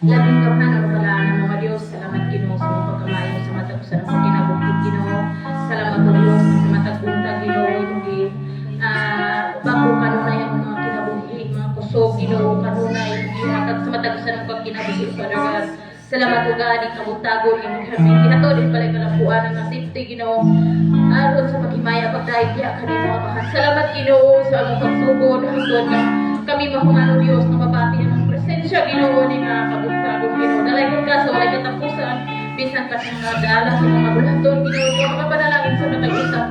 Labing gamhanan, balaan nga mga Dios, salamat, Ginoo, sa imong pagkamayo sa matag usa namong kinabuhi, Ginoo. Salamat, o Dios, sa matag buntag, Ginoo, imong gi bako kanunay ang mga kinabuhi, mga kusog, Ginoo, kanunay imong gihatag sa matag usa namong kinabuhi, Father God. Salamat, o God, kabuntagon imong kami gihatod din balay kalambuan nga safety, Ginoo. Aron sa paghimaya pagdayeg diha kanimo, Amahan. Salamat, Ginoo, sa among pagsugod hangtod nga kami mahuman, o Dios, nga mabati ang presensya, Ginoo, ni nga kabuntagon, Ginoo. Dalaygon ka sa walay katapusan bisan pa sa mga dala sa mga bulaton, Ginoo, nga makapanalangin sa matag usa.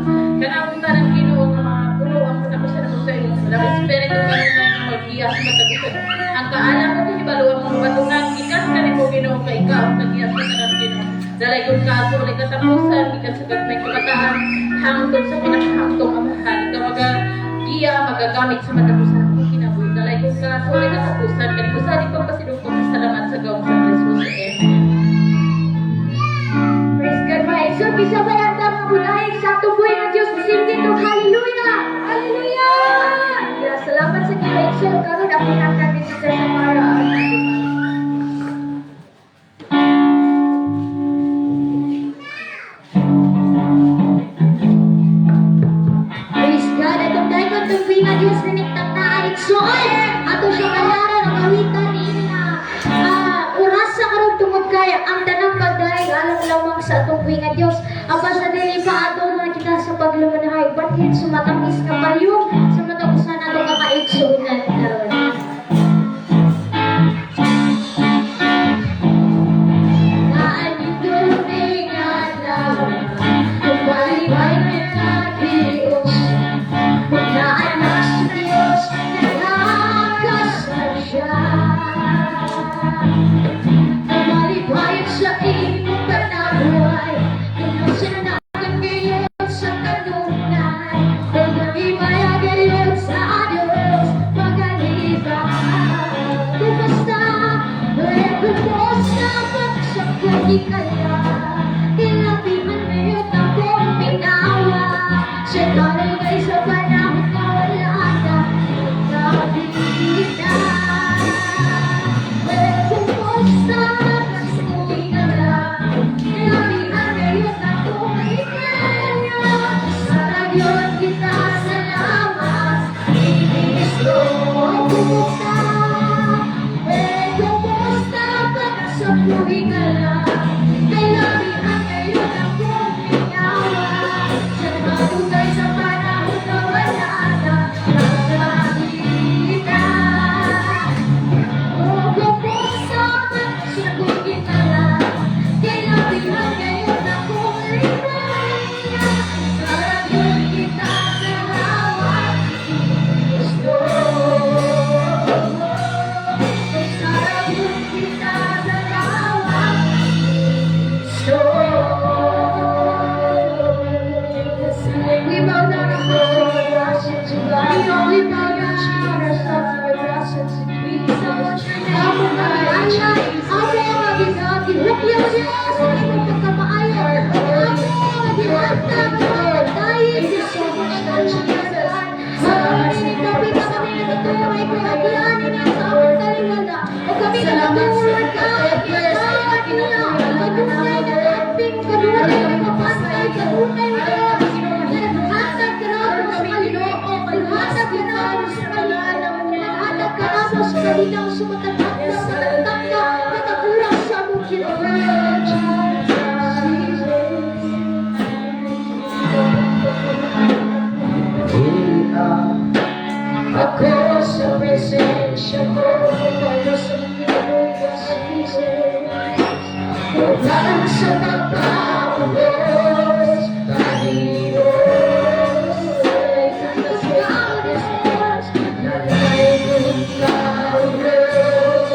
Kanamong tanan, Ginoo, nga mapuno ang matag usa namo sa imong Salam Espiritu kanunay nga maggiya sa matag usa. Ang kaalam mo kahibalo ang mga batunan gikan kanimo, Ginoo, kay ikaw ang tag-iya sa tanan, Ginoo. Dalaygon ka sa walay katapusan gikan sa gagmay kabataan hangtod sa pinakahamtong, Amahan. Ikaw magagiya, magagamit sa matag usa namong kinabuhi. Dalaygon ka sa walay katapusan kanimo sa di pagpasidungkot sa salamat sa gawong sa Jesus. Amen. Praise God, mga igsoon. Bisa ba ang mga budayeg sa atong buhi nga Diyos? Musingkit og hallelujah! Hallelujah! Yeah, salamat sa inyo, igsoon. Karon ako hatag ni Sister Samara ang atong. Praise God. Atong dayon itong buhi nga Diyos ninigtang naa, igsoon. Ato siya kalaran ang awitan ni nga orasa karon tungod kay ang tanang pagdayeg alang lamang sa atong buhi nga Dios. Apan sa dili pa ato na kita sa paglumanhay banhin sumatamis nga payong sa matag usa nato ka kaigsuonan karon. Naanindot nga adlaw, Kumalibay nga Diyos, mga anak sa Diyos, nagkakasal siya. Kumalibay sa imong panabuhay, Tungod sa ngayon sa kanunay, Pagmalibay gayon sa Diyos, magalibay. Kumusta? Eh, kumusta pag sa kaya? Kilabihan ngayon akong minawa. Sa kalugay sa panahon na wala na kabila. Eh, kumusta pag sa Kilabihan ngayon akong minawa. Sa radyon kita salamat, Kristo. Kumusta? Eh, kumusta pag sa buhi ka lang? Kailangan ngayon akong minawa. Sa madugay sa panahon na wala na nakakita. Oh, kumusta pag sa buhi ka lang? Kailangan ngayon akong minawa. Sa radyon kita salamat, Kristo. Sa radyon kita salamat, Kristo. We bow down our hearts in your presence, O God. We bow down ourselves in your presence. We exalt your name. Amo nga gialay, amo nga gihukyaw siya sa imong pagkamaayo. Amo nga gihatag sa pagdayon sa imong Jesus. Kami na kami nagatuo ay kaagian niya sa among taliwala. O kami nagatuo ka, niya. Kanunay nag-amping, kanunay nagapantay, kanunay Diyos. Naghatag ka namo sa Ginoo, naghatag ka namo sa kalinaw, naghatag ka namo sa kalinaw sa matag adlaw, matag takna, matag oras sa among kinabuhi. Jesus. Ako sa presensya mo, para sa kinabuhi, Jesus. Huwag sa pagpaubos, Panginoon. Nalayon ka, O Diyos,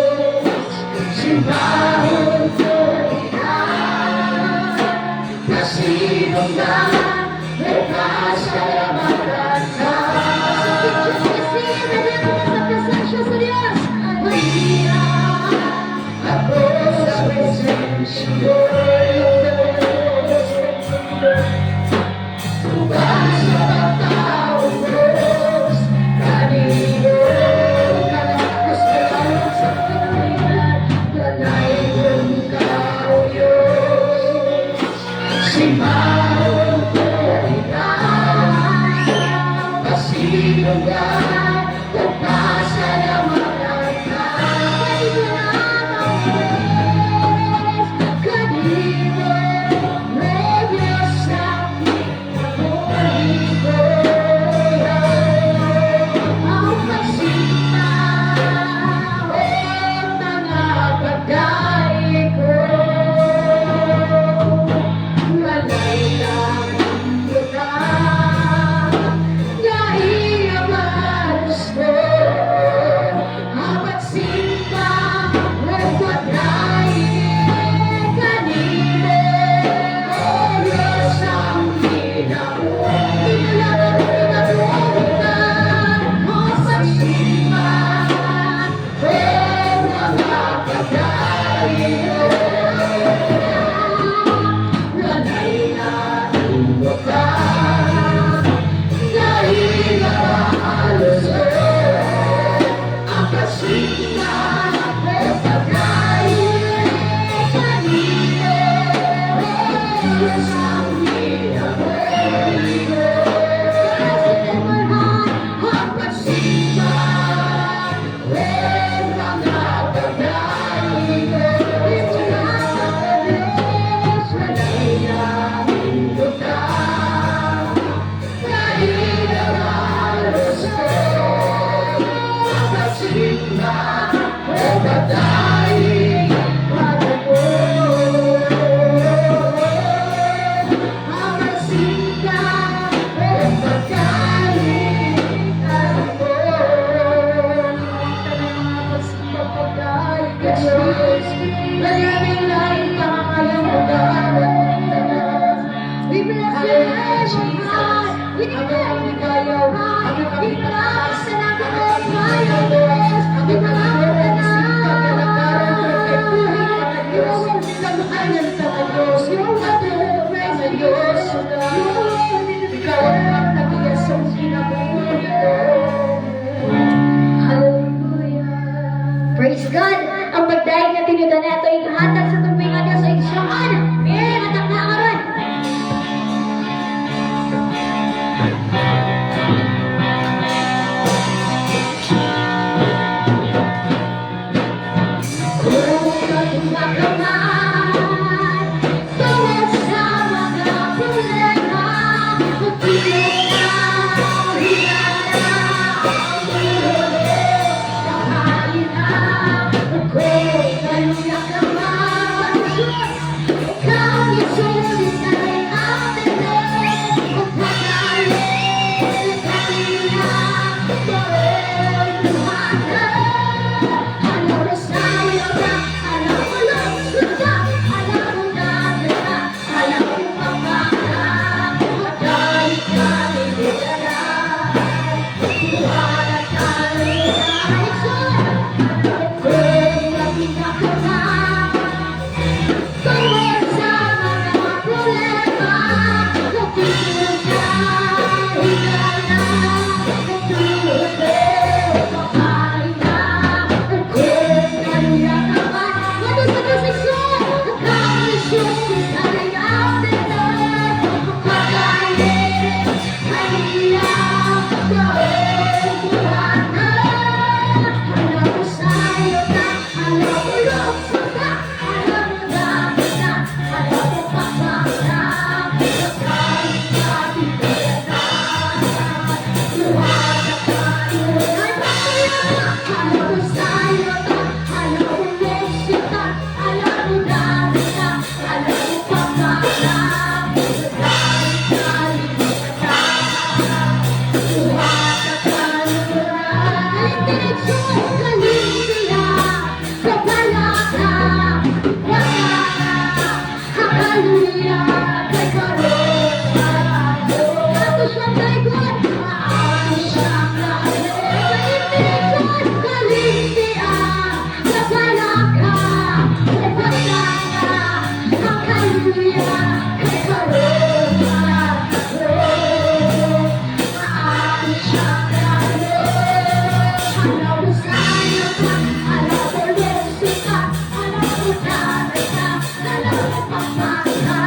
simbahon ko ikaw, kasinungan, pasalamatan ka. Kasi sa presensya sa Diyos. Maria, ako sa presensya mo. Tubang sa pagkaubos, kanino. Sa Simbahon ko ikaw, pasidunggan ug pasalamatan ka. Kanimo, O Diyos, ang kinabuhi ko. Ang pagsimba ug mga pagdaig ko. Walay laing butang nga iya magusto ang pagsimba ug pagdaig kanimo, O Diyos, ang kinabuhi. Ang pagsimba ug mga pagdaig ko. Walay laing butang nga iya maluso ang pagsimba ug pagdaig kanimo, O Diyos, ang kinabuhi ko. Ang pagsimba ug mga pagdaig ko. Walay laing butang nga iya maluso ang pagsimba ug pagdaig kanimo. Ang pagsimba ug pagdaig kanimo. Mga pagsimba, pagdaig, Jesus. Maraming laing pangangalang We bless your name, O God. We declare you, God. We bless and glorify your Diyos. We bless and You are worthy You are worthy to praise, Diyos. You are worthy to be Ikaw ang magtagiya sa kinabuhi ko. Hallelujah. Praise God! Ang pagdaig na tinudan nato ihatag sa tumping nga Diyos ay siyaan. Amen! Atak na karon. Kung makaman tungod sa mga problema, magtulog na, hingala, tulog, kahain na. Kung kaluya ka man, ikaw, Jesus, ika'y atin ug pagalit, kaniya, mao'y buhaton. Alam mo sa'yo na, alam mo lungsod ka, alam mo na, alam mo pamana, matay ka nilala, buwan at kalinaison. Kung makita ko na, tungod sa mga problema, natulog ka, hingala, natulog, makain na. Kung naluya ka man, ano sa kasakson? Ikaw, Jesus, ika'y atin pagalit, kaniya, mao'y buhaton. Alam mo sa'yo na, alam mo lungsod ka, alam mo na, alam mo pamana, makain ka, na, buwan at kaluluwa. Alam mo sa'yo na, alam mo lungsod ka, alam mo na, alam mo pamana, makain ka, na, buwan at kaluluwa. Kalintireksyon, kalintiya, kapalaka, wakana, hallelujah, kay karon ato siya daygon, maato siya kalintireksyon, kalintiya, kapalaka, wakana, hallelujah, kay karon maato siya. Alam mo sa'yo ka, alam mo lungsod ka, alam mo nanay ka, alam mo pamana.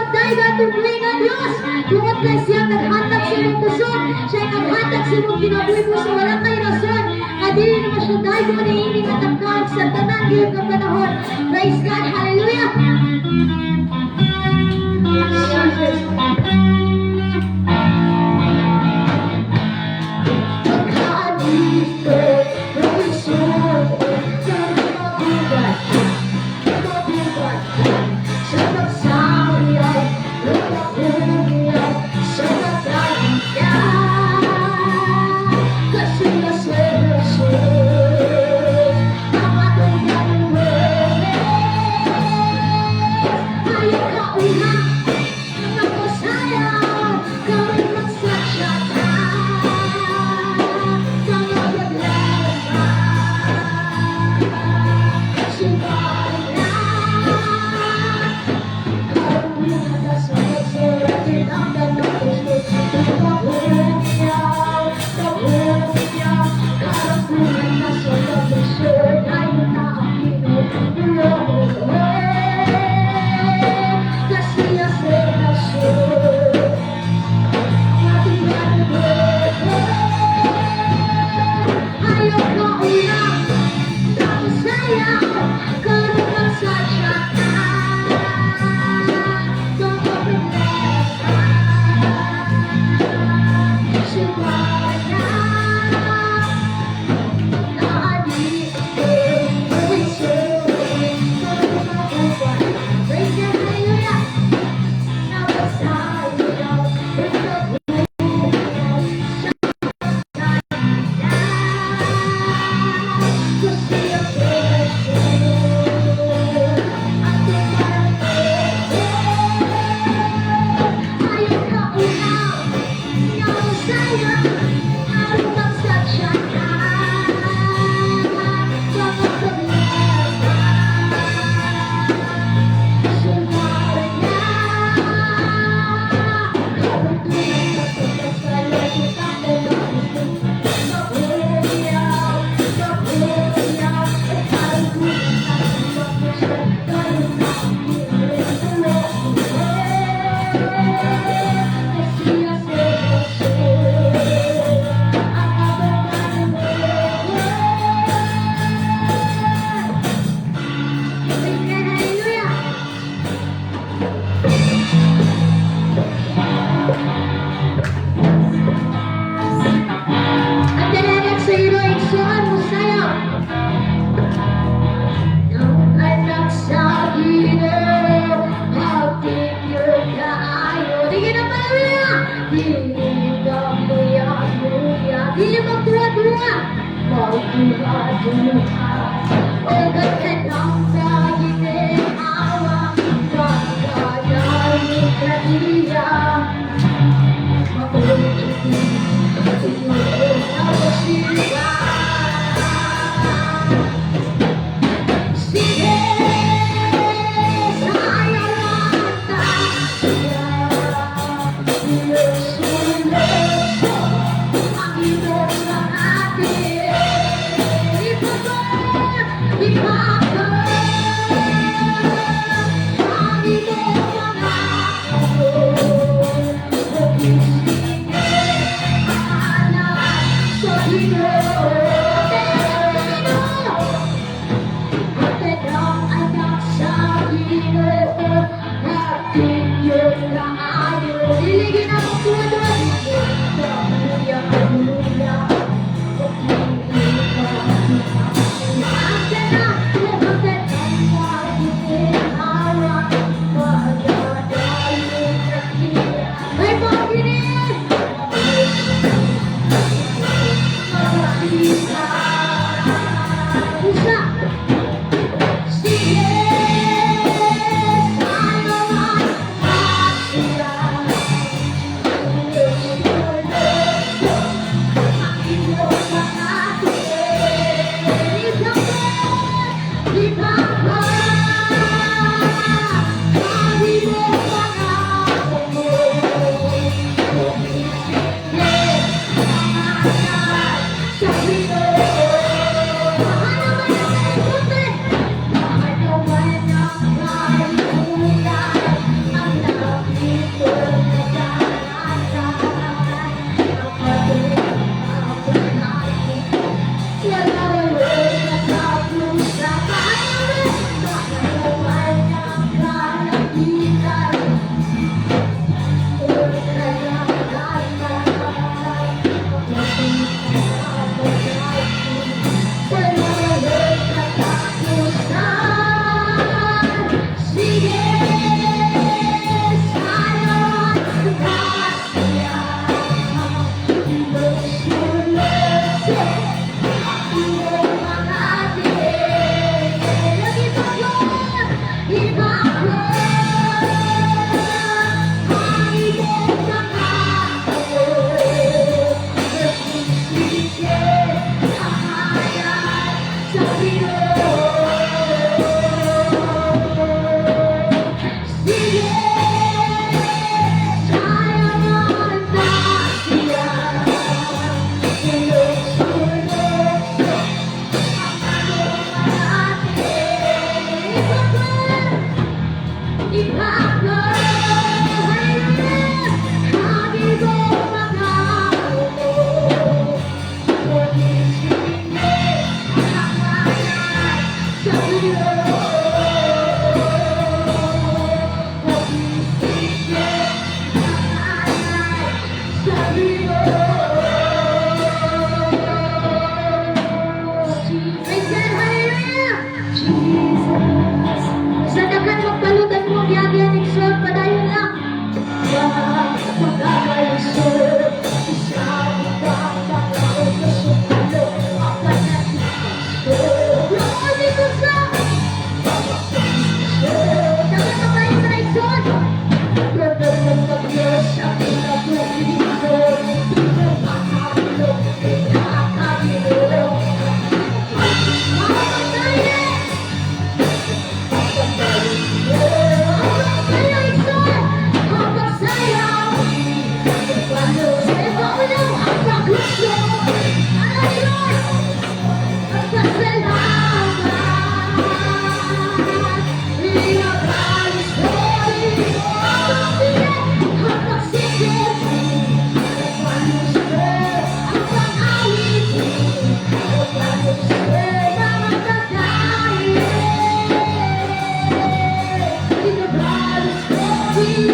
Magdayeg atong buhi nga Dios. Tungod kay siya naghatag sa imong kusog, siya naghatag sa imong kinabuhi mo sa wala kay rason. Nga dili naman siya daygon niini nga tagtag sa tanan gayud nga panahon. Praise God, hallelujah. Jesus. Pagkaanito, sa mabugat, mabugat, sa pagsayaw, lumakuyaw, sa matagya. Kasi nasa Jesus, ang atong Manuel. Ayaw kauna, nagpasayaw, karon magsatsata. Mga problema, subalit na. Karunungan sa magsuratin ang tanong Paghuyaw, paghuyaw, karunungan na sa pag-sure tayo na ang Ginoo. Kasi sa Jesus, ang ating Manuel. Ayaw kauna, sayaw, karon magsatsata. Mga problema, subalit na. Naanito, Praise God, hallelujah. Nagsayaw, naghuyaw, sa Kasi ang Jesus, atong Manuel. Ayaw kauna, sayaw, aron magsatsata. Mga problema, subalit na. Karunungan sa pagkasayaw, Maghuyaw, maghuyaw, karunungan sa pagkasayaw, Kasi ang Jesus, ang atong Manuel. Praise God, hallelujah. Ang dalagang sa iro, igsoon mo sayaw. Ng anak sa Ginoo, hapit yun kaayo. Di na pala. Dili ka muya-muya. Dili magduha-duha. Magduha-duha. O ganang sa ginhawa, pagkadayo kaniya. Maulog siya. Sige, sayaw siya. Leso-leso, ang imong atin. Ipagod, ipagod.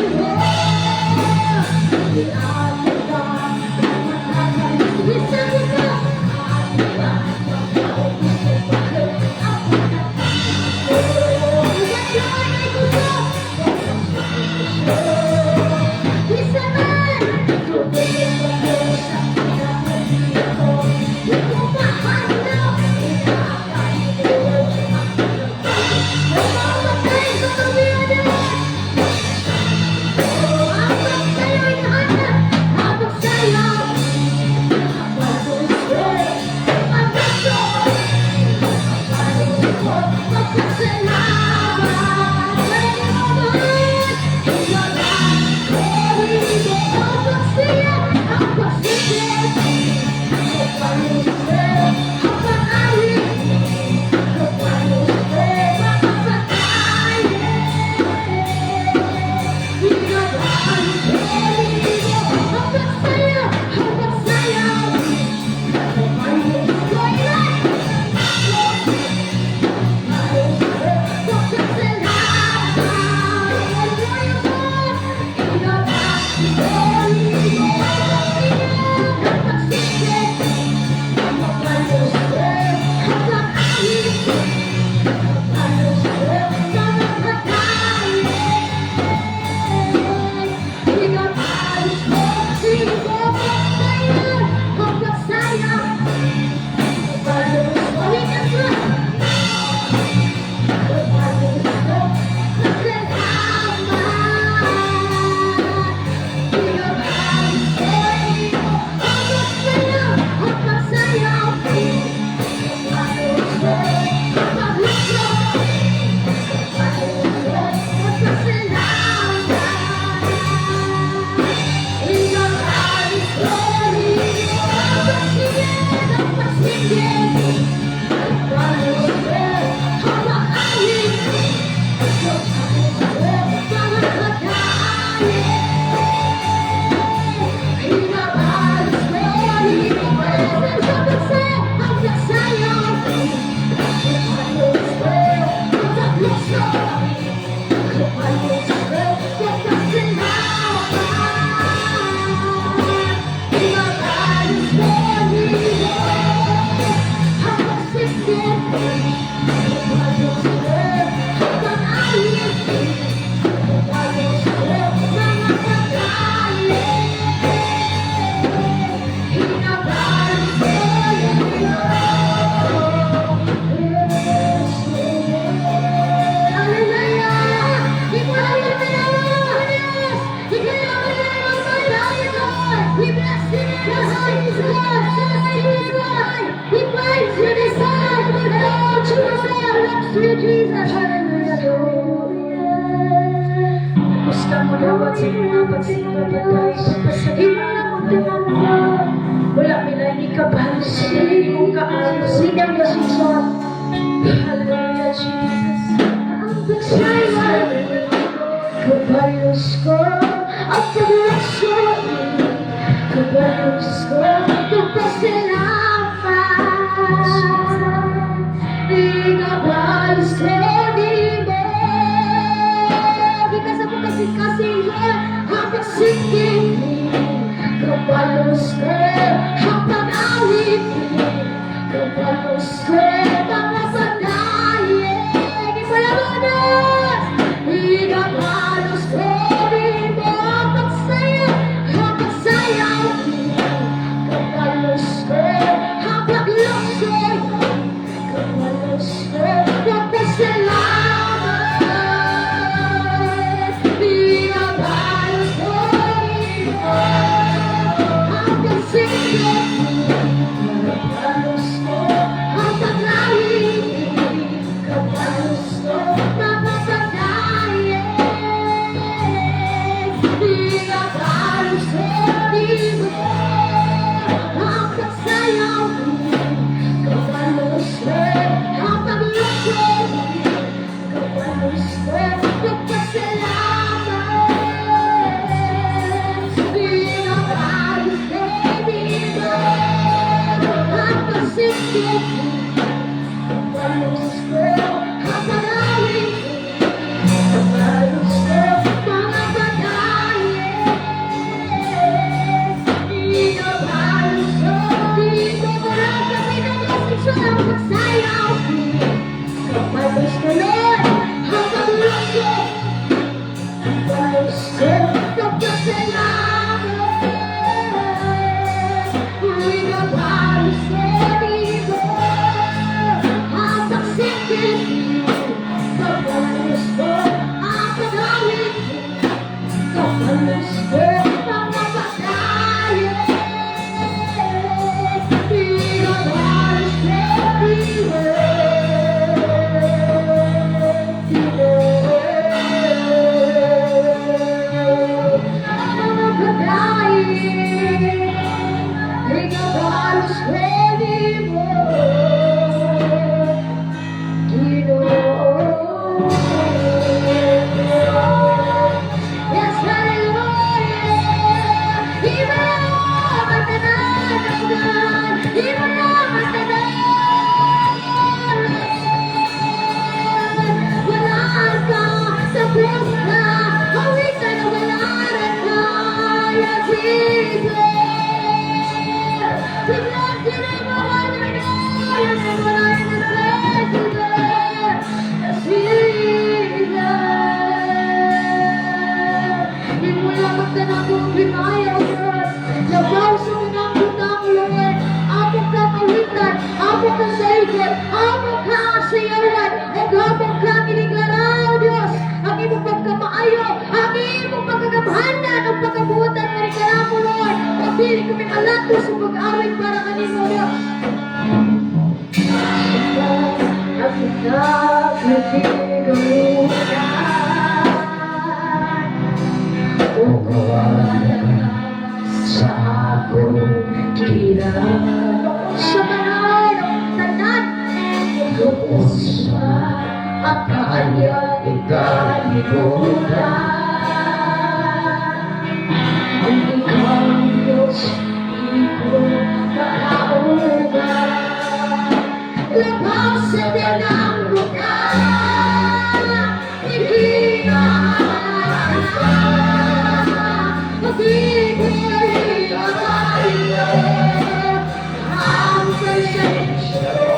nimo. Iatita, Bisa bisa. We bless you, Jesus. We praise you this time. Oh, Jesus, to you, Jesus. Hallelujah. Gusto mo dapat sa mga pagsigabay. Wala milay ni kabalo sa imong kaayo. Sigang Jesus. Hallelujah, Jesus. Ang pagsayaw, kabalos ko, ang paglasyo, kabalos ko, pagpasalamat. Ikabalos ko di mo. Gikan sa pagkasing-kasing, ang pagsiging, kabalos ko, ang pag-awit, kabalos ko, mga sanayin, ipalabanas. Ikabalos ko di mo, ang pagsaya, ang pagsayaw, kabalos ko, ang pagluksoy, kabalos ko, pagpasalamat. Ikabalos ko di mo, ang pagsiging, kabalos ko, ang pag-awit, Kapalus ko, pagkasalanan. Uy, kapalus ko nimo. Hatak sikit kapalus ko, ang pagawin ko. Kapalus ko, mga pagkain. Kapalus ko nimo. Ginoo. Mga pagkain. Kapalus ko nimo. Ginoo. Yes, hallelujah. Imo ang tanan, O God. Imo ang tanan. Wala ka, tapos na. Hawig ka na wala ka. Yes, Jesus. We bless your name, O Lord. We know your name, O Lord, in this place, O God. Yes, Jesus. Imo lang ang tanang kong himaya, O Diyos. Labaw sa tanang butang, Lord. Amo kang awitan, amo kang saigon, amo kang sayawan, ug amo kang ideklara, O Diyos. Ang imong pagkamaayo, ang imong pagkagamhanan, ang pagkabuotan nga ni mo, Lord. Pagdili kami malato sa pag-awit para kanimo, Diyos. At nakatigalunan, Ug mawala ka sa akong kinabuhi. Sa tanan, ang tanan, Lubos ang kaanyag ikalibutan. Kung ikaw, Diyos, di ko makauban. Labaw sa tanang butang, ikinahanglan ka. Di ko ikabayo ang presensya mo.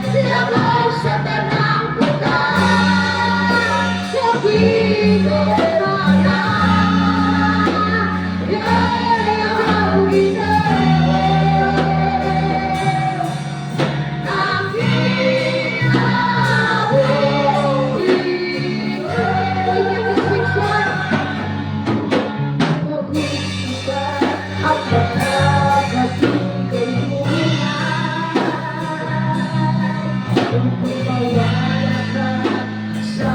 Labaw sa tanang butang, di ko makaya ang Ginoo. Ang kinabuhi ko. Sing song. Magusto ang pagkakatigalunan. Kung mawala ka sa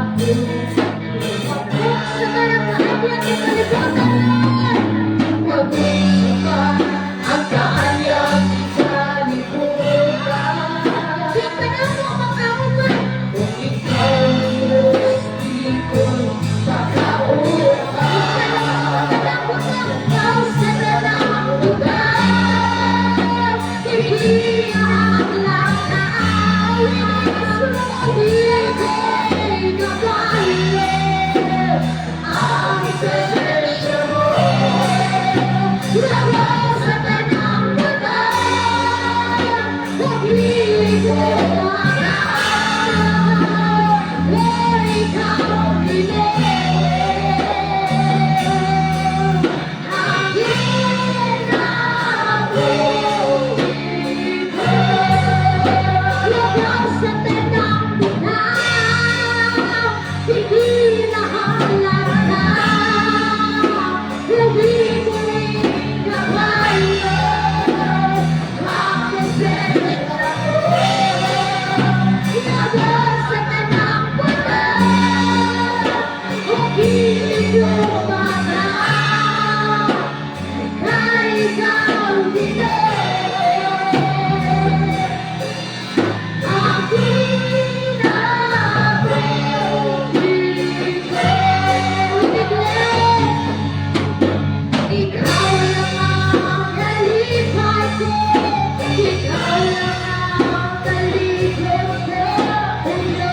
aking sa tanang kaanyag ng kalibutan, Lord. Magusto ka Ang kaanyag kalibutan. Di ka na mo makauban. Kung ikaw, Diyos, di ko makauban. Sa tanang butang, ikinahanglan ka. Di ko ikabayo ang presensya mo. Labaw sa tanang butang, di ko makaya. Ikaw, Ginoo. Ang kinabuhi ko. Labaw sa tanang butang, ikinahanglan ka. Hindi ko ikabayo ang presensya mo. Labaw sa tanang butang, di ko makaya. Ikaw, Ginoo. Ang kinabuhi ko. We declare, ikaw lang ang kalipay ko. Ikaw lang ang talikod ko. O Diyos,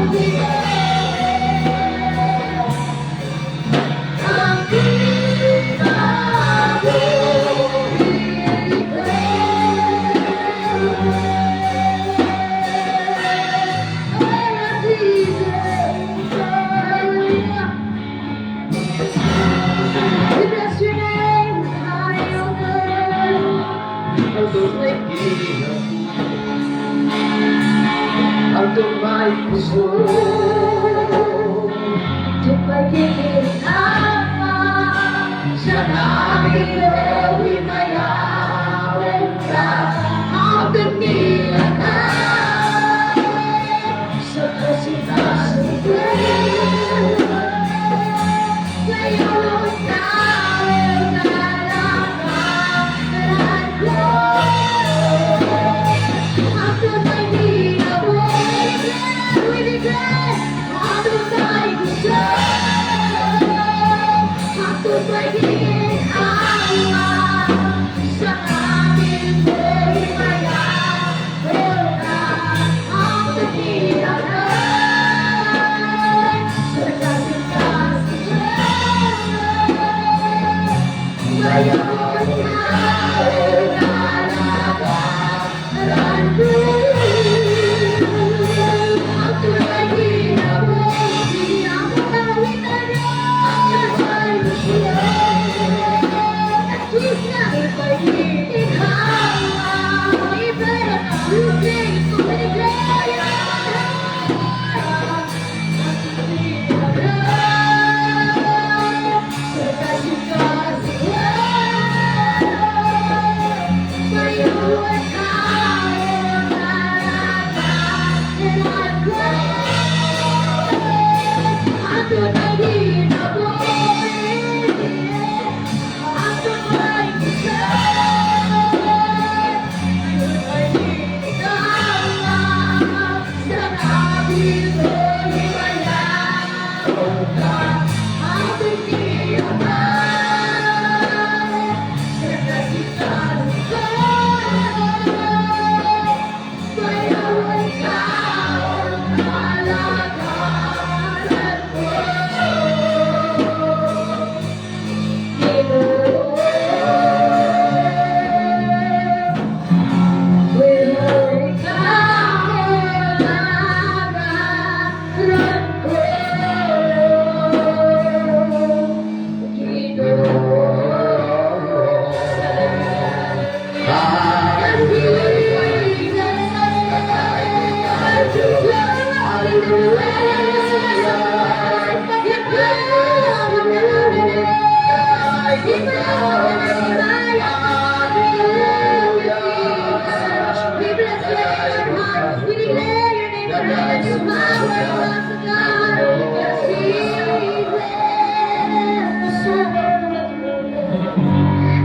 Ang kinabuhi ko. Jesus. Hallelujah. We bless your name. Hallelujah. Ang kinabuhi, ang tumay puso. Sa langit himayawon ka, hanggang nilanay sa kasing-kasing ko. Ngayon tayo nalakaran ko. Ang tunay ginawa, we declare, ang tunay gusto. Ang tunay ginawa, sa amin mo'y mayroon ka. Ang tunay sa kasing-kasing ko. Ngayon tayo nalakaran ko. Ang tunay ginawa, ang tunay gusto. We bless your heart. We declare your name and your power, God. Jesus.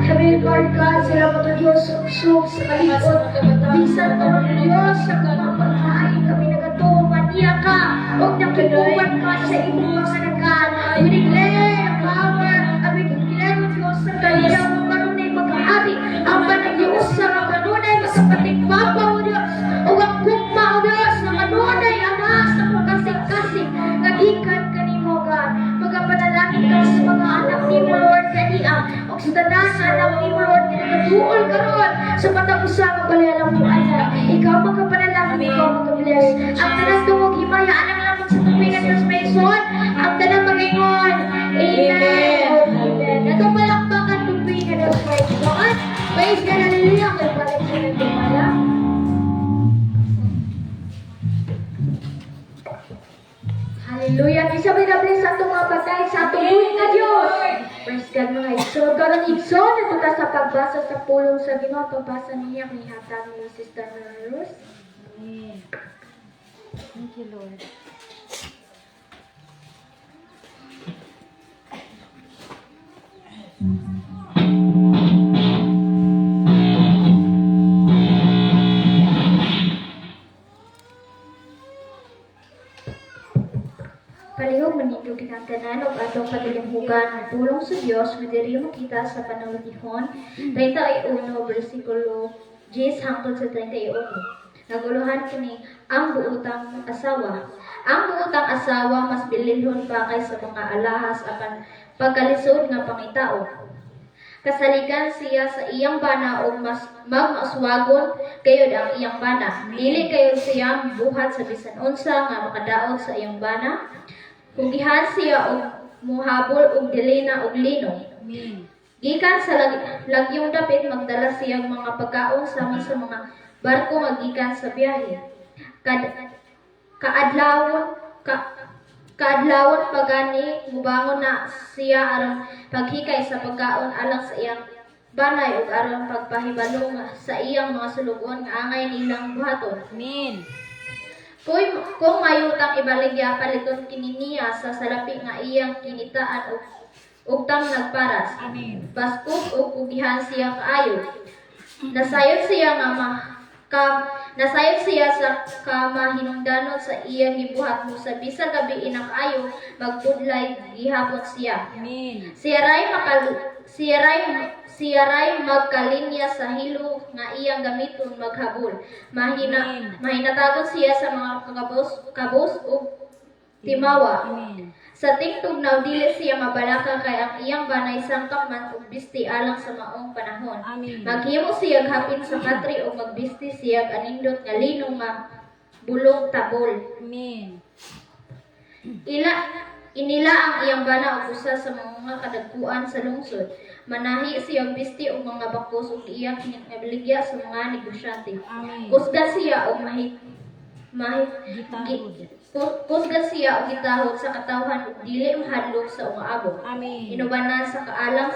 Heavenly Lord God, salamat o Diyos sa kusog, sa kalikot. Bisan pa o Diyos, sa mga pagkain kami nagatuo, maniya ka, o nakibuwan ka sa imong mga nagad. We declare the power, and we declare, O Diyos, sa kaliyaw mo kanunay maghahari, ang panag-iusa nga kanunay makapatigpapa, O Diyos, o ang gugma, O Diyos, nga kanunay ana sa mga kasing-kasing, nga gikan kanimo, God. Magapanalangin ka sa mga anak nimo, Lord, kaniya, o sa tanan nga anak nimo, Lord, nga nagaduol karon sa matag usa nga balay ana. Ikaw magapanalangin, ikaw magabless. Ang tanan tungog himaya alang lamang sa tubigan Diyos may son, ang tanan magaingon. Amen. Amen. Atong palakpakan tubigan Diyos may son. Praise God, hallelujah. Kay balik sa nagdumala. Hallelujah. Isa may na-bless sa atong mga patay sa atong buhi nga Diyos. Praise God, mga igsoon. Karon, igsoon, adto ta sa pagbasa sa pulong sa Ginoo. Pagbasa niya kay hatag ni Sister Mary Rose. Amen. Thank you, Lord. Palihog manindog kitang tanan ug atong patilimhugan ang pulong sa Dios nga diri makita sa Panultihon 31 bersikulo 10 hangtod sa 31. Naguluhan kini ang buutang asawa. Ang buutang asawa mas bililhon pa kaysa mga alahas apan pagkalisod nga pangitaon. Kasaligan siya sa iyang bana og mas magmauswagon gayud ang iyang bana. Dili gayud siya buhat sa bisan unsa nga makadaot sa iyang bana. Kugihan siya og muhabol og dili na og lino. Amen. Gikan sa lagyong dapit, magdala siyang mga pagkaon sama sa mga barko nga gikan sa biyahe. Kaadlawon kaadlawon pagani mubangon na siya aron paghikay sa pagkaon alang sa iyang banay ug aron pagpahibalo nga sa iyang mga sulugoon nga angay nilang buhaton. Amen. Kung mayutang ibaligya, paliton kini niya sa salapi nga iyang kinitaan ug ugtang nagparas. Amen. Baskog ug kugihan siya kaayo. Nasayod siya nga ma, ka, nasayod siya sa kamahinungdanon sa iyang gibuhat mo sa bisan gabi ina kaayo magpudlay gihapon siya. Amen. Siya ray magkalinya sa hilo nga iyang gamiton maghabol. Amen. Mahinatagon siya sa mga kabos ug timawa. Amen. Sa tingtugnaw dili siya mabalaka kay ang iyang banay sangkap man og bisti alang sa maong panahon. Amen. Maghimo siya hapin sa katri o magbisti siya anindot nga lino nga bulong tabol. Amen. Inila ang iyang bana og usa sa mga kadagkuan sa lungsod. Manahi siya og bisti og mga bakos ug iyang kinabaligya sa mga negosyante. Amen. Kusgan siya og mahi, mahi Gitahod. Kusgan siya og gitahod sa katawhan ug dili mahadlok sa umaabot. Amen. Inubanan sa kaalam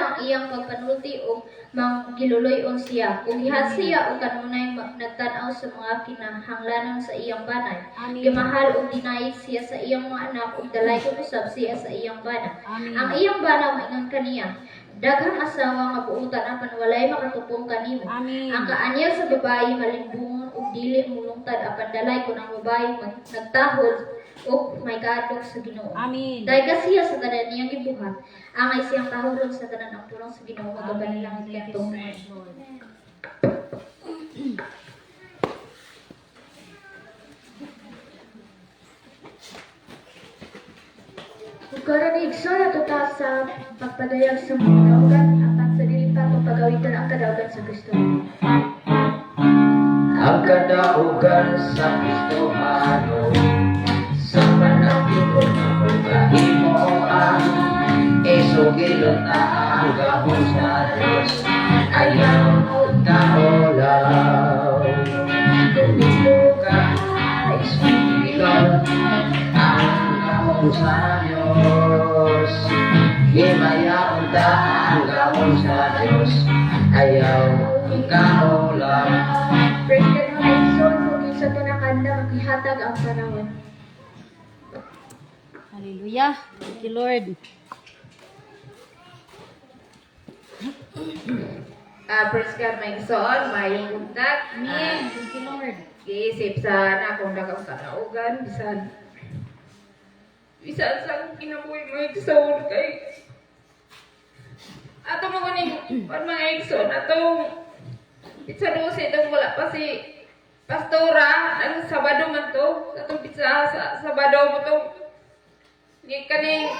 ang iyang pagpanulti ug manggiluloy-on siya. Ug gihat siya og kanunay nagtan-aw sa mga kinahanglanon sa iyang banay. Amen. Gimahal ug dinayig siya sa iyang mga anak ug dalaygon usab siya sa iyang bana. Amen. Ang iyang bana maingon kaniya, "Daghang asawa nga buutan apan walay makatupong kanimo." Amen. Ang kaanyag sa babayi malimbungon ug dili mulungtad apan dalay kun ang babayi nagtahod ug may kahadlok sa Ginoo. Amen. Dahil siya sa tanan niyang gibuhat, angay siyang tahuron sa tanan. Ang pulong sa Ginoo magabanalangit Thank you so kanto. much, Lord. Ug karon, igsoon, adto ta sa pagpadayag sa mga kadaugan, apan sa dili pa ato pagawitan ang kadaugan sa Kristo. Ang kadaugan sa Kristohano sa panagtikon ng pagkahimuan, isugilon na ang gahom sa Diyos. Ayaw kaulaw. Tumilo ka, isugilon ang gahom sa Diyos. Himayaon ta ang gahom sa Diyos. Ayaw kaulaw. Praise God, mga igsoon, kung kinsa to nakanda, makihatag ang panahon. Hallelujah. Thank you, Lord. Praise God, mga igsoon, maayong buntag. Amen. Thank you, Lord. Giisip sa na akong daghang kadaugan, bisan bisan sa akong kinabuhi, mga igsoon, kay ato mo kuning pan, mga igsoon, atong pizza 12 itong wala pa si pastora ang Sabado man to, atong pizza sa Sabado mo tong ni kaning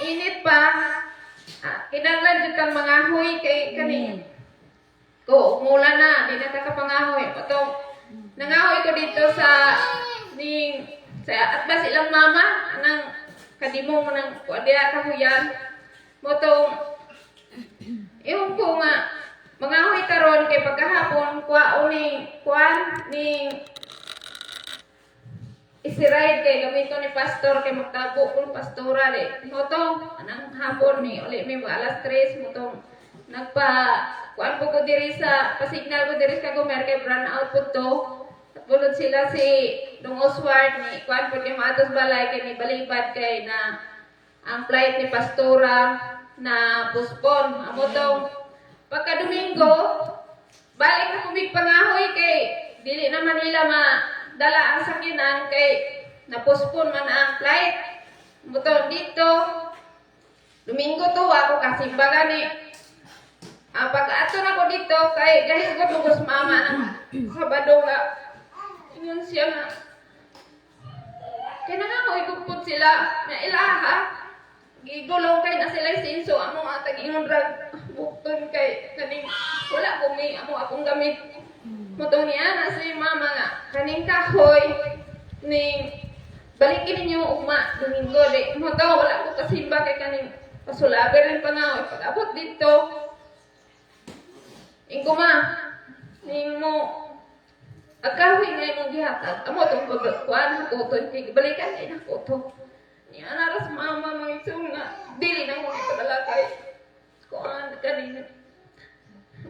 init pa, kinahanglan jud kang mangahoy kay kaning ko mula na di na ta kapangahoy atong nangahoy ko dito sa ning sa atbas ilang mama anang kadimo mo nang kuan diha kahuyan mo tong Iyon ko nga mangahoy karon kay pagkahapon kuwaon ni kuan ni isiride kay gamito ni pastor kay magtabo ko pastora di mo anang hapon ni uli mi mga alas 3 mo tong nagpa kuan po ko diri sa pasignal ko diri sa Kagumer kay brand out po to. At bulod sila si Dong Oswald ni kuan po ni maatos balay kay ni balibad kay na ang flight ni pastora na postpone amo tong pagka Domingo balik na kumig pangahoy kay dili naman nila madala ang sakyanan kay na-postpone man ang flight. Muto dito Domingo to ako kasimba gani. Pag-ato na ko dito kay gahisgot mo ko sa mama ng Sabado nga ingon siya nga kaya na nga mo igupot sila na ilaha gigulong kay na sila sinso among atag ingon ra bukton kay kaning wala ko may amo akong gamit motong niya na si mama nga kaning kahoy ning balikin ninyo ugma Domingo di mo to wala ko kasimba kay kaning pasulabi rin pa nga pag-abot dito ingko ma ning mo ang kahoy nga imong gihatag amo tong pagkuan hakuton kay balikan kay nakuto niya naras mama mga igsoon nga dili na mo ipadala kay kuan kanina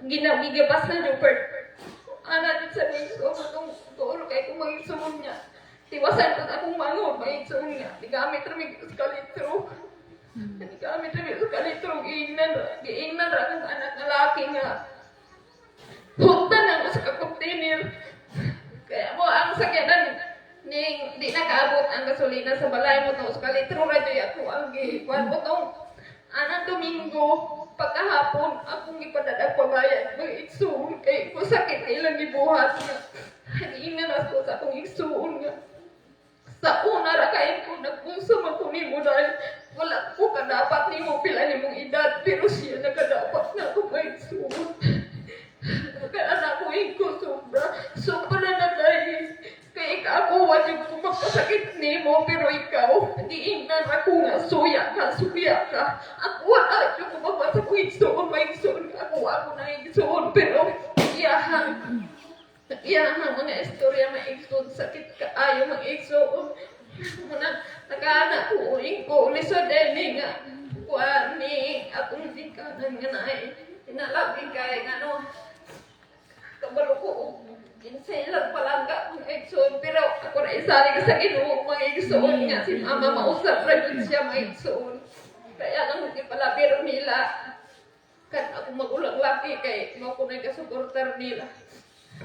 ginagigabas na Rupert ana din sa mga igsoon atong tuol kay kung mga igsoon niya tiwasan ko akong manghod mga igsoon nga gigamit ra mig kalitro gigamit ra mig kalitro giingnan ra akong anak nga laki nga hugtan ang usa ka container. Kaya mo ang sakyanan ning di nakaabot ang gasolina sa balay mo tong kalitro ra jud ako ang gikuan mo tong anang Domingo pagkahapon akong gipadala pabayad mga igsuon kay ko sakit ilang gibuhat nga giingnan ako sa akong igsuon nga sa una ra kay ko nagpunsa man ko nimo dahil wala ko kadapat nimo pila nimong edad pero siya nagadapat na ako mga igsuon. Kaya anak ko ko sobra sobra na dahil kay ikaw ako wa jud ko magpasakit nimo pero ikaw giingnan ako nga suya ka, suya ka. Ako wala jud ko magpasakit igsuon mga igsuon, ako ako na igsuon pero iyahang iyahang mga istorya mga igsuon sakit kaayo mga igsuon muna nakaana ko ko lisod eh nga kuan ni akong gikanan nga naay inalagi kay ngano kabalo ko kinsay lang palangga mga igsoon pero ako na isalig sa Ginoo mga igsoon nga si mama mausap ra jud siya mga igsoon kaya lang gipalabiro nila kan ako magulang laki kay mao ko na kasuportar nila.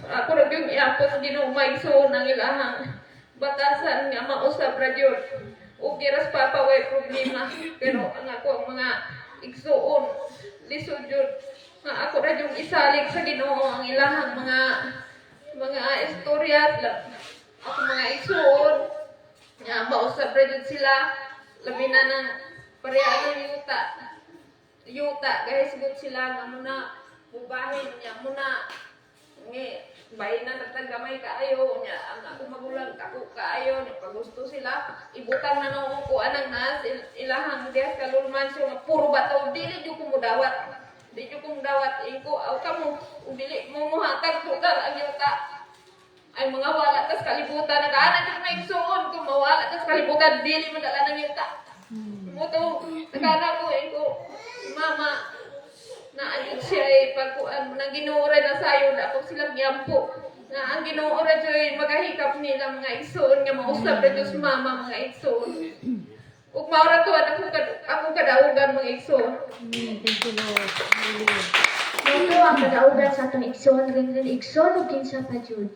Ako ra gyud iapos sa Ginoo mga igsoon ang ilahang batasan nga mausap ra gyud ug giras papa way problema pero ang ako ang mga igsoon lisod jud nga ako ra yung isalig sa Ginoo ang ilahang mga istorya ako mga igsoon nga mausap ra jud sila labi na ng pareha ng yuta yuta guys good sila nga muna mubahin niya muna ngi bahin na nagtagamay kaayo niya ang ako magulang ako kaayo niya pagusto sila ibutang na nung upuan ang nas ilahang diha sa Lulmansyo nga puro bato dili jud ko mudawat di jud ko mudawat ingko aw kamo ug dili mo muhatag total ang yuta ay mga wala tas kalibutan nagaana jud may igsuon kung mawala tas kalibutan dili man dala ng yuta mo to nagana ko ingko mama na ayun siya ay pagkuan nang Ginoo ra na sayo na ako silang yampo na ang Ginoo ra jud magahikap nila mga igsoon nga mausap ra jud sa mama mga igsoon ug mao ra to akong kadaugan mga igsoon. Amen. Thank you, Lord. Hallelujah. Mao ang kadaugan sa atong igsoon rin igsoon ug kinsa pa jud.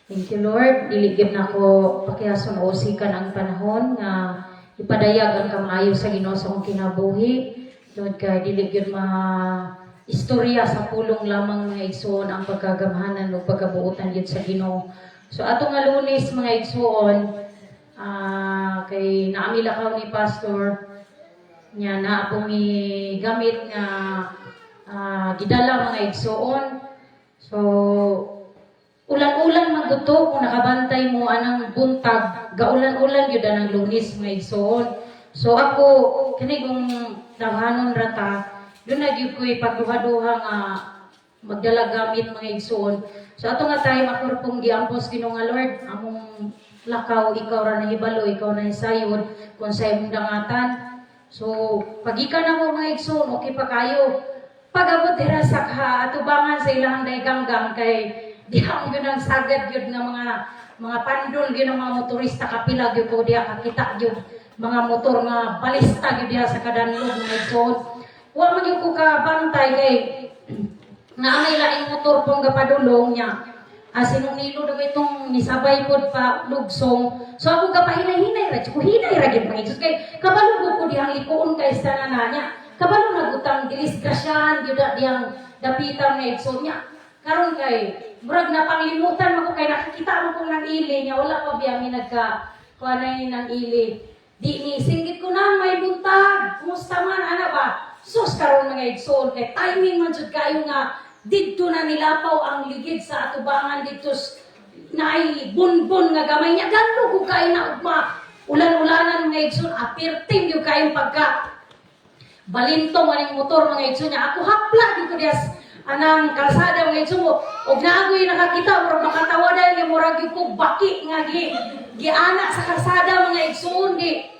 Thank you, Lord. Dili gyud nako pakihason o usikan ang panahon nga ipadayag ang kamaayo sa Ginoo sa akong kinabuhi. Lord, kay dili gyud ma istorya sa pulong lamang mga igsuon ang pagkagamhanan o pagkabuotan gyud sa Ginoo. So ato nga Lunes mga igsuon, kay naami lakaw ni Pastor nya na po mi gamit nga gidala mga igsuon. So ulan-ulan man gud to kung nakabantay mo anang buntag, gaulan-ulan gyud anang Lunes mga igsoon. So ako kani kung daghanon ra ta, duna na gyud ko'y pagduha-duha nga magdala gamit mga igsoon. So ato nga time ako ra pong giampos Ginoo nga Lord, among lakaw ikaw ra nahibalo, ikaw na sayod kung sa imong dangatan. So pagikan namo mga igsoon, okay pa kayo. Pag-abot dira sa atubangan sa ilahang daiganggang kay diha mo gyud ang sagad gyud nga mga pandol gyud ang mga motorista kapila gyud ko diha kakita gyud mga motor nga balista gyud diha sa kadanlog mga igsoon. Wa man gyud ko kabantay kay nga ang laing motor pong gapadulong niya. Sinong nilo daw itong nisabay pod pa lugsong. So ako ka pahinay-hinay ra ko, hinay ra gyud, mga igsoon, kay kabalo ko dihang likuon kay sa na niya. Kabalo nagutang dilisgrasyahan gyud na dihang dapitan, mga igsoon, niya. Karon kay murag na panglimutan man ko kay nakakita mo kong nang ili niya, wala pa biya mi nagka kuha na yun ng ili. Di ni singgit ko na, "May buntag. Kumusta man ana ba?" Sus, karon, mga igsoon, kay timing man jud kayo nga didto na nilapaw ang ligid sa atubangan didto naay bunbon nga gamay niya. Gano ko kayo na ugma. Ulan-ulanan, mga igsoon, apirting yung kayong pagka balintong aning motor, mga igsoon, niya. Ako hapla dito diyas anang kalsada, mga igsoon mo. Og naagoy nakakita, murag makatawa dahil nga murag yung ko baki nga gi giana sa kalsada, mga igsoon, di.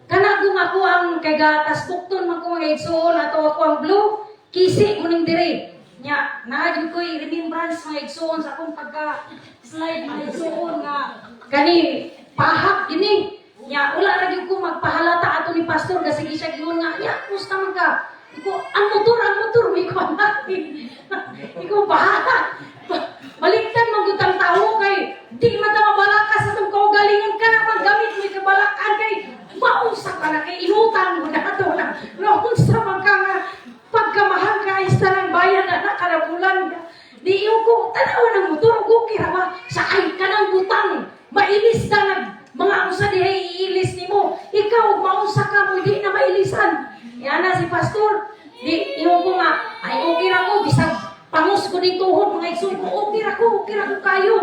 Kanagong ako ang kay gatas bukton man ko, mga igsoon, ato ako ang blue kisi mo ning diri. Nya, naa jud ko'y remembrance, mga igsoon, sa akong pagka slide, mga igsoon, nga kani pahak gini. Nya wala ra gyud ko magpahalata ato ni pastor kasi siya giingon nga, "Nya, kumusta man ka?" Iko, "Ang motor, ang motor," may ko anak. Iko bahala. Baliktad man gud ang tao kay di man ta mabalaka sa atong kaugalingon ka na paggamit mo kabalakan kay maunsa ka na kay inutang mo na ato na naunsa man ka nga pagkamahal ka sa ng bayan na nakalabulan. Di iyo ko tanaw ng motor ug okay ra ba sa ay kanang butang mailis na nag mga unsa dihay iilis nimo, ikaw maunsa ka mo di na mailisan. Yana si pastor, di ingon ko nga, "Ay, okay ra ko bisag pangos ko ning tuhod, mga igsoon ko, okay ra ko, okay ra ko kayo."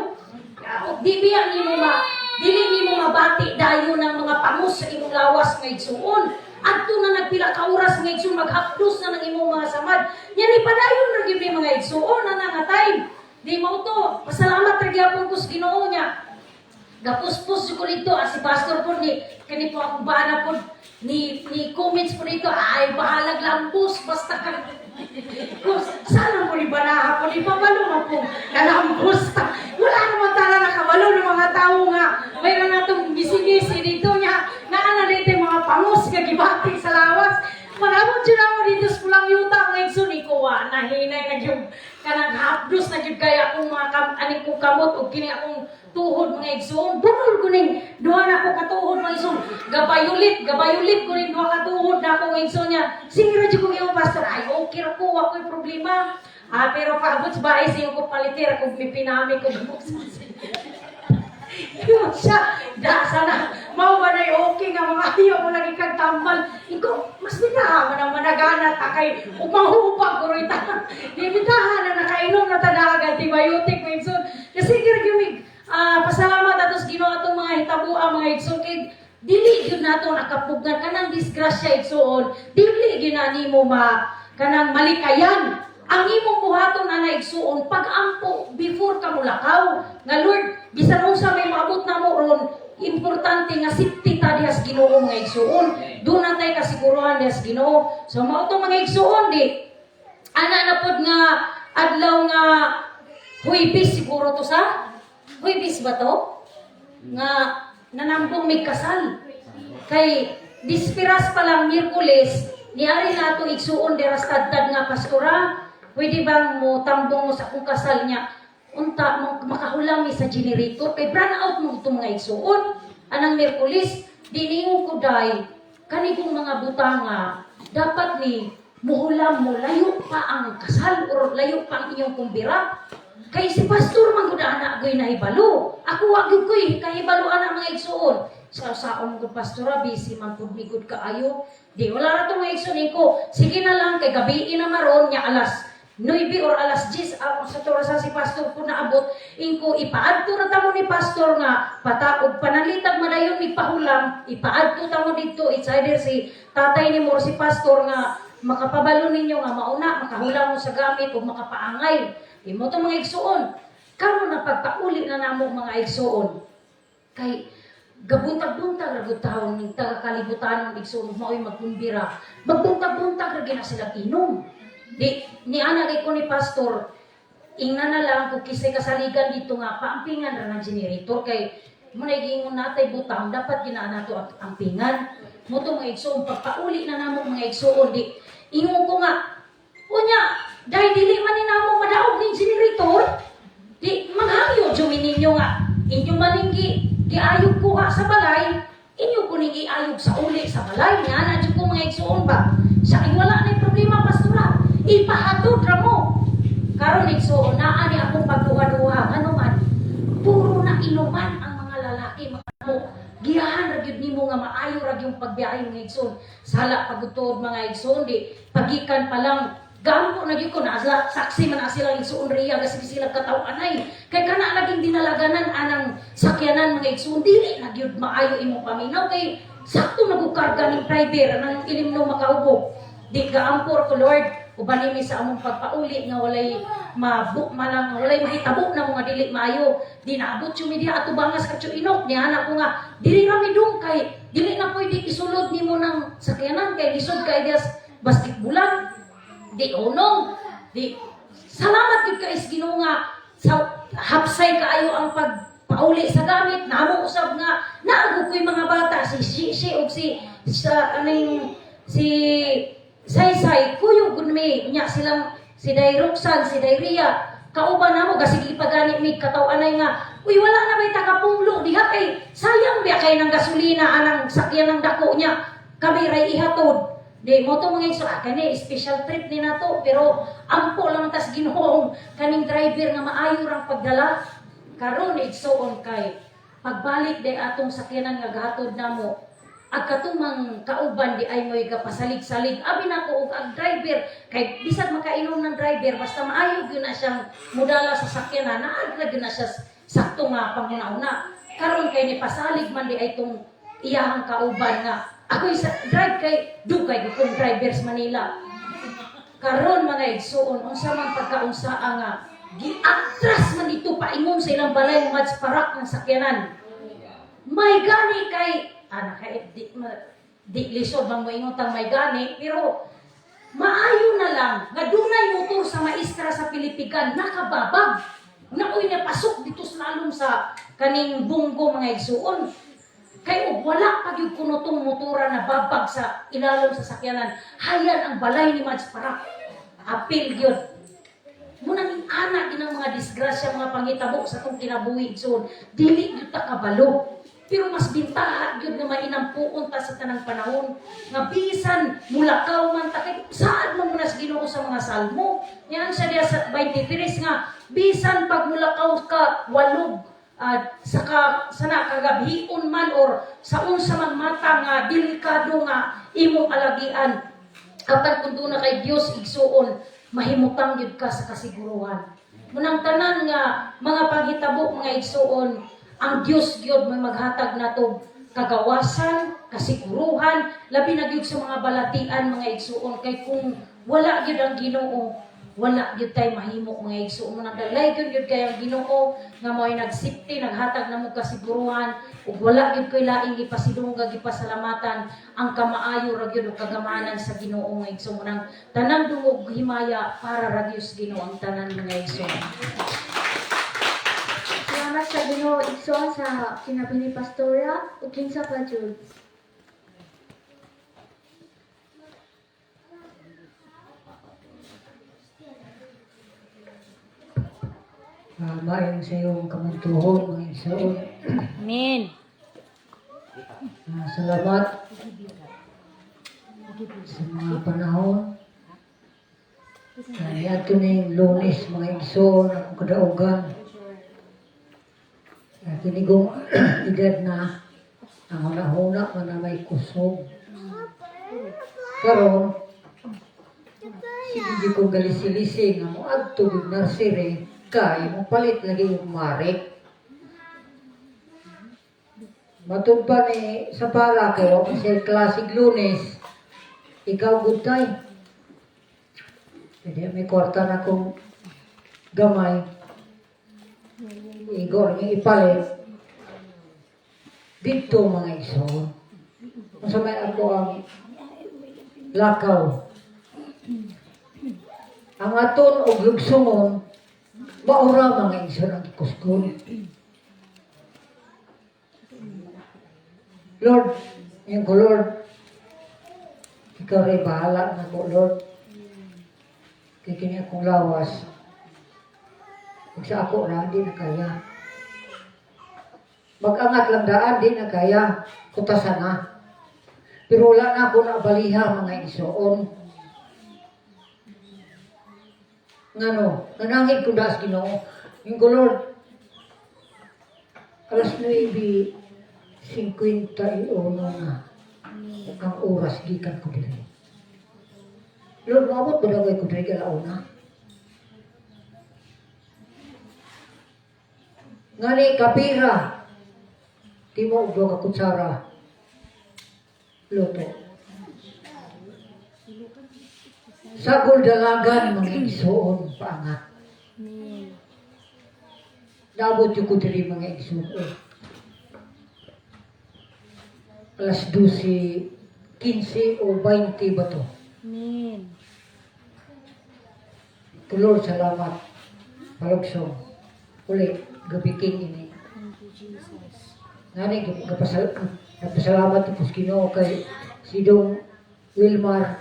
Di biya nimo ma dili nimo mabati dayon ng mga pangos sa imong lawas, mga igsoon. Adto na nagpila ka oras, mga igsoon, maghapdos na ng imong mga samad. Nya ni padayon ra gyud mi, mga igsoon, na nga time. Di mao to, pasalamat ra gyapon ko sa Ginoo niya. Gapuspos ko dito, ah, si pastor po ni kani po akong bana po ni comments po dito, "Ay, bahalag lambos basta ka." Kung sana mo ni banaha po ni pabalo man po nalambos ta. Wala naman tala nakabalo ng mga tao nga mayroon natong gisi-gisi dito niya. Naa na dito yung mga pangus nga gibati sa lawas. Pag-abot yun ako dito sa Pulang Yuta, mga igsoon, iko wa na hinay na yung kanang hapdos na gyud kaya akong mga kam, aning kong kamot o kini akong tuhod, mga igsoon. Bunol ko ning duha na ko katuhod, mga igsoon. Gabayulit, gabayulit ko ning duha ka tuhod na ako, mga igsoon, niya. Sige ra jud ko yung pastor, "Ay, okay ra ko, wa ko'y problema." Ah, pero paabot sa bahay siya ko palitir ako mipinami ko. Yun siya, da sana, mao ba na okay nga mga ayaw mo lagi kag tambal. Iko, mas bitaha man ang managana ta kay upang-upang ko rin ta. Di bitaha na nakainom na ta antibiotic mo, igsoon. Kasi gyud pasalamat atos Ginoo atong mga hitabua, mga igsoon, kay dili gyud nato nakapugngan kanang disgrasya, igsoon. Dili gyud na nimo ma kanang malikayan. Ang imong buhaton na igsuon, pag-ampo before ka mulakaw nga, "Lord, bisan unsa may maabot na mo ron, importante nga safety ta diha sa Ginoo," mga igsuon. Doon na tay kasiguruhan diha sa Ginoo. So mao to, mga igsuon, di ana na pod nga adlaw nga Huwebes siguro to, sa Huwebes ba to nga nanambong may kasal kay dispiras pa lang Miyerkules niari nato igsuon dira sa tadtad nga, "Pastora, pwede bang mo tambong mo sa akong kasal?" Niya unta mo makahulam mi sa generator kay brown out mo ito, mga igsuon, anang Miyerkules. Di ningon ko, "Day, kani kong mga butanga dapat ni muhulam mo layo pa ang kasal or layo pa ang inyong kumbira kay si pastor man gud ana agoy nahibalo. Ako wa gyud koy kahibalo ana, mga igsuon." Sa saon ko, "Pastora, busy man pud mi gud kaayo." Di wala ra to, mga igsuon ko. Sige na lang kay gabi na maron nya alas 9 or alas 10 ah, sa orasan si pastor po naabot ingko, "Ipaadto ra tamo ni pastor nga pataog panalitag madayon mig pahulam, ipaadto tamo didto. It's either si tatay ni mo or si pastor nga makapabalo ninyo nga mauna makahulam mo sa gamit ug makapaangay." Imo to, mga igsuon. Karon na pagpauli na namo, mga igsuon, kay gabuntag-buntag ra gud taon ning taga kalibutan ng igsuon mao'y magkumbira, magbuntag-buntag ra gyud na sila inom. Di ni ana kay ko ni pastor, ingna na lang kung kisay kasaligan dito nga paampingan ra ng generator kay mo na giingon natay butang dapat ginaa nato ang ampingan mo to, mga igsuon. Pagpauli na namo, mga igsuon, di ingon ko nga, "Unya dahil dili man ni namo madaog ning generator, di manghangyo." Giayog kuha sa balay, inyo ko ning iayog sa uli sa balay. Nga na jud ko, mga igsuon ba. Sa wala na problema, pastora. Ipahatod ra mo. Karon, igsuon, naa ni akong pagduha-duha, ngano man puro na inuman ang mga lalaki, mga mo. Giyahan ra gyud nimo nga maayo ra gyud pagbiyahe, mga igsoon. Sala pagutod, mga igsoon, di pagikan pa lang gampo na gyud ko na sila, saksi man na sila, igsoon riya kasi sila kataw-anay kay kana laging dinalaganan anang sakyanan, mga igsoon. Dili na gyud maayo imong paminaw kay sakto nagukarga ning driver anang ilimno makaubo. Di gaampor ko, "Lord, uban mi sa among pagpauli nga walay mabu malang walay mahitabo na mga dili maayo." Di naabot yung media atubangas katyo inok ni anak ko nga dili ra mi dong kay dili na pwede isulod nimo ng sakyanan kay lisod kay dias basketbulan. Di unong di salamat gyud kay sa Ginoo nga sa hapsay kaayo ang pagpauli sa gamit namo. Usab nga naago ko'y mga bata, si si, si ug si sa aning si Saysay, kuyog gud mi nya silang si Day Roxanne, si Day Ria, kauban namo gasigi pagani mi kataw-anay nga, "Uy, wala na bay takapunglo diha kay sayang biya kay ng gasolina anang sakyan ng dako niya, kami ray ihatod." Di mo to, mga igsoon, ah, kani special trip ni nato, pero ampo lang tas Ginoong kaning driver nga maayo rang pagdala. Karon, igsuon, kay pagbalik day atong sakyanan nga gahatod namo, ag katumang kauban di ay mo'y gapasalig-salig abi nako og ang driver kay bisag makainom ng driver, basta maayo gyud na siyang mudala sa sakyanan, naag ra gyud na siya sakto nga panghuna-una. Karon kay ni pasalig man di ay tong iyahang kauban nga ako'y sa drive kay dugay gyud kong driver sa Manila. Karon, mga igsuon, unsa man pagkaunsaa nga giatras man dito paingon sa ilang balay nga parak ng sakyanan. May gani kay anak kay di, ma, di lisod bang moingon tang may gani, pero maayo na lang nga dunay motor sa maestra sa Pilipigan nakababag na uy napasok dito sa lalom sa kaning bunggo, mga igsuon. Kay og wala pa gyud kuno tong motora na babag sa ilalom sa sakyanan, hayan ang balay ni Mads Parak, apil gyud mo nang ana ginang mga disgrasya, mga pangitabo sa tong kinabuhi, igsoon. Dili gyud ta kabalo, pero mas bintaha gyud nga mainampuon ta sa tanang panahon nga bisan mulakaw man ta, kay saad man mo na sa Ginoo sa mga salmo yan siya diya sa 23 nga bisan pag mulakaw ka walog sa ka sana kagabhion man or sa unsa man mata nga delikado nga imong alagian, apan kung duna kay Dios, igsuon, mahimutang gyud ka sa kasiguruhan. Munang tanan nga mga panghitabo, mga igsuon, ang Dios gyud may maghatag nato kagawasan, kasiguruhan, labi na gyud sa mga balatian, mga igsuon, kay kung wala gyud ang Ginoo, wala gyud tay mahimo, mga igsuon. Munang dalay gyud gyud kay ang Ginoo nga mo'y nagsipti, naghatag namo kasiguruhan ug wala gyud koy laing gipasidungga, gipasalamatan ang kamaayo ra gyud ug kagamanan sa Ginoo, mga igsuon. Munang tanang dungog himaya para ra gyud sa Ginoo ang tanan, mga igsuon. Salamat sa Ginoo, igsoon, sa kinabi ni Pastora ug kinsa pa jud? Maayong sa iyong kamantuhon, mga igsoon. Amen. Salamat sa mga panahon. Niadto ning Lunes, mga igsoon, akong kadaugan. Kini kong edad na ang huna-huna man na may kusog. Karon, sige di ko galisi-lisi nga mo adto gud nursery kay mo palit lagi og marik. Matud pa ni sa para kay wa man siya klasig Lunes. Ikaw gud tay. Hindi may kwarta na kong gamay. Igor nga ipalit. Dito, mga igsoon. Unsa may ako ang lakaw. Ang aton og lugsungon maura, mga igsoon, ang kusgon. Lord, yung ko, Lord, ikaw rin bahala na ko, Lord. Kay kini akong lawas. Kung sa ako ra, di na kaya. Mag-angat lang daan, di na kaya. Kutasan na. Pero wala na ako naabaliha, mga igsoon. Ngano, nanangit ko das Ginoo. Yung ko, Lord, alas 9:51 na ang oras gikan ko diri. Lord, maabot ba daw ko diri alauna? Ngani kapira, di mo og duha ka kutsara. Luto. Sagol dalagan, mga igsoon, paangat. Naabot yung ko diri, mga igsoon. Alas 12:15 o 20 ba to? Amen. Lord, salamat. Palugsong. Uli, gabiking ini. Thank you, Jesus. Ngani, nagpasalamat ko sa Ginoo kay si Dong Wilmar.